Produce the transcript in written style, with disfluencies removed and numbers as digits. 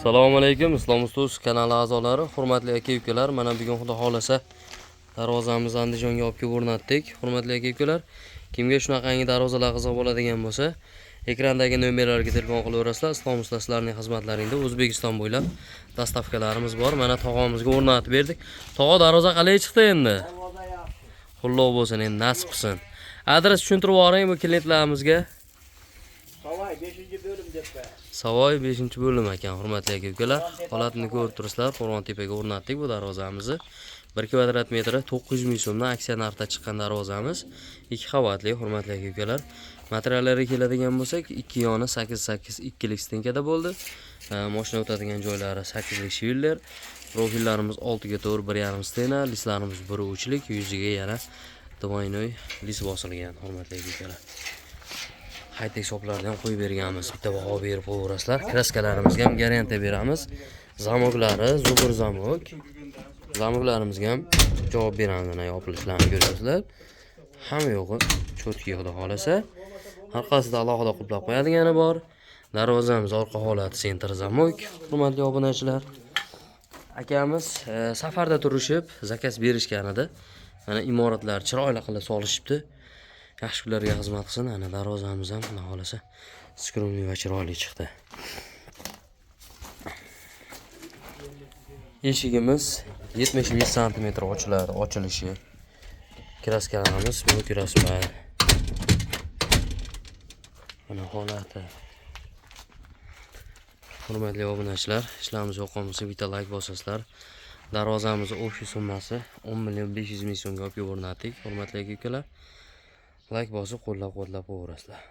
Assalomu alaykum, Islom Ustuz kanali a'zolari, hurmatli aka-ukalar. Mana bugun Xudo xolasa darvozamizni Andijonga olib kelib o'rnatdik. Hurmatli aka-ukalar, kimga shunaqangi darvozalar qiziq bo'ladigan bo'lsa, ekrandagi nomerlarga telefon qilaverasizlar. Islom usta sizlarning xizmatlaringda O'zbekiston bo'ylab доставка larimiz bor. Mana tog'amizga o'rnatib berdik. Tog'a, darvoza qalay chiqdi endi? Darvoza yaxshi. Qulluq bo'lsin, endi nasib qilsin. Adres tushuntirib yuboring bu klientlarimizga. Savoy 5-bo'lim deb qo'yadi. Savoy 5-bo'lim ekan, hurmatli aka-ukalar. Holatini ko'rib turibsizlar. Qo'rg'ontepaga o'rnatdik bu darvozamizni. 1 kvadrat metri 900 ming so'mdan aksiya narxida chiqqan darvozamiz. 2 qavatli, hurmatli aka-ukalar. Materiallariga keladigan bo'lsak, ikki yoni 8-8 ikkilik стенка da bo'ldi. Mashina o'tadigan joylari 8lik швеллер. Profillarimiz 6 ga 4 1,5 стена, listlarimiz 1.3lik, yuziga yana двойной list bosilgan, hurmatli aka-ukalar. Haytek hisoblarni ham qo'yib berganmiz. Bitta baho berib qo'yaverasizlar. Краска larimizga ham garantiya beramiz. Замок lari зубр замок. Замок larimizga ham javob beramiz. Mana yopilishlarini ko'ryapsizlar. Hamma yo'g'i чётко, xudo xolasa. Orqasida alohida qulflab qo'yadigani bor. Darvozamiz orqa holati центр замок, hurmatli obunachilar. Akamiz safarda turishib, заказ berishgan edi. Mana imoratlar chiroyli qilib solishibdi. Yaxshi kunlarga xizmat qilsin. Ana darvozamiz ham xudo xolasa скромный va chiroyli chiqdi. Eshigimiz 75 santimetr ochiladi, ochilishi. Краска larimiz bu. Mana holati. Hurmatli obunachilar, ishlarimiz yoqqan bo'lsa bitta like bosasizlar. Darvozamizni общий summasi 10 million 500 ming so'mga olib kelib o'rnatdik. Hurmatli aka-ukalar, like bosib qo'llab-quvvatlab qo'yaverasizlar.